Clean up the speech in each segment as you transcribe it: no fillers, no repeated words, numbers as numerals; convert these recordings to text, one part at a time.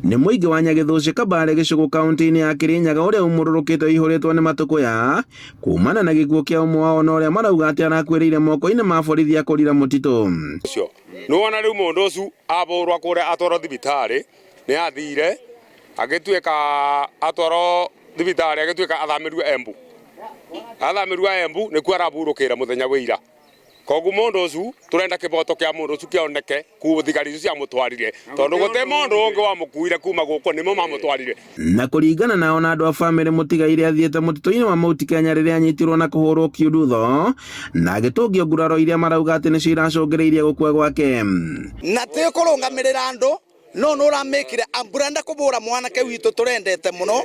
Nĩ mũingĩ wa Nyagĩthũcĩ Kabale gĩcũgũ kaunti-inĩ ya Kĩrĩnyaga ũrĩa umũrũrũkĩte ũihũrĩtwo nĩ matũkũya kumana na gĩkuũ kĩa ũmwe wao na ũrĩa marauga atĩ arakuĩrĩire moko-inĩ ma borithi a kũrira mũtitũ. Ũcio nĩwona rĩu mũndũ ũcio abũrwo kũrĩa atwarwo thibitarĩ nĩ athire agĩtuĩka atwarwo thibitarĩ agĩtuĩka athamĩrio Embu athamĩrio Embu nĩkuo arahurũkĩire mũthenya wa ira. Koguo mũndũ ũcio tũrenda kĩboto kĩa mũndũ ũcio kĩoneke ku thigari icio ciamũtwarire tondũ gũtĩ mũndũ ũngĩ wamũkuire kuma gũkũ nĩmo mamũtwarire. Na kũringana nao na andũ a famĩlĩ mũtigairĩ athiĩte mũtitũ-inĩ wa Mount Kenya rĩrĩa anyitirwo na kũhũrwo kiundutho na agĩtũngio nguraro iria marauga atĩ nĩcio iracũngĩrĩirie gũkua gwake. Na ti kũrũngamĩrĩra andũ no nĩ ũramĩkire amburenda kũbũra mwanake witũ tũrendete mũno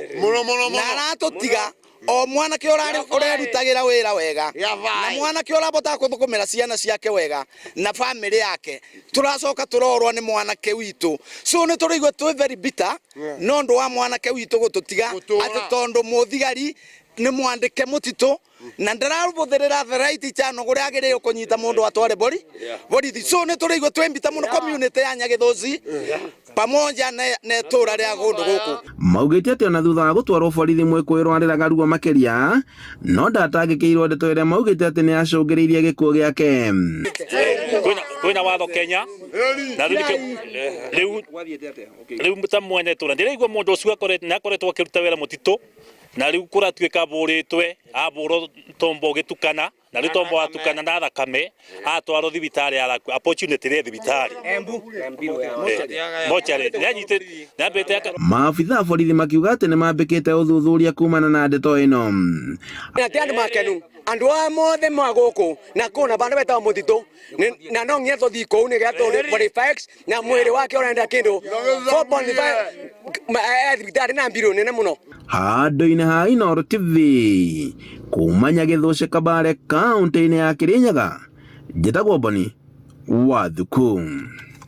na aratũtiga o mwanake ũrerutagĩra wĩra wega na mwanake ũrabotaga kũthũkũmĩra ciana ciake wega na famĩlĩ yake tũracoka tũrorwo nĩ mwanake witũ so nĩ tũraigua twĩ very bitter no ũndũ wa mwanake witũ gũtũtiga atĩ tondũ mũthigari nĩ mwandĩke mũtitũ na ndarabũthĩrĩra the right channel kũrĩa agĩrĩirwo kũnyita mũndũ atware bori borithi so nĩ tũraigua twĩ bitter mũno community ya Nyagĩthũci pamoja na itũra rĩa kũndũ gũkũ. Maugĩte atĩ ona thutha wa gũtwarwo borithi mwĩkũĩrwo arĩraga ruo makĩria no ndatangĩkĩirwo ndeto ĩrĩa maugĩte atĩ nĩ yacũngĩrĩirie gĩkuũ gĩake. Kwĩna watho Kenya na rĩu rĩu rĩu ta mwene itũra ndĩraigua mũndũ ũcio nĩ akoretwo akĩruta wĩra mũtitũ na rĩu kũratuĩka abũrĩtwe abũrwo tombo ũgĩtukana na rĩu tombo watukana na thakame atwarwo thibitarĩ arakua opportunity rĩ thibitarĩ mocarĩ nĩanyitĩ nĩambĩte aka Maabitha a borithi makiuga atĩ nĩ mambĩkĩte ũthuthuria kumana na ndeto ĩno. Na ti andu makenu andu aya mothe ma guku na kuna bandu betagwo mutitu na no nginya tuthii kuu nigetha tũ facts na mwĩrĩ wake ũrenda kĩndũ 4.5 thibitarĩ na mbirũ nene mũno. Handũ-inĩ ha Inooro TV kuma Nyagĩthũcĩ Kabale kaũntĩ-inĩ ya Kĩrĩnyaga, njĩtagwo Boni wa Thuku.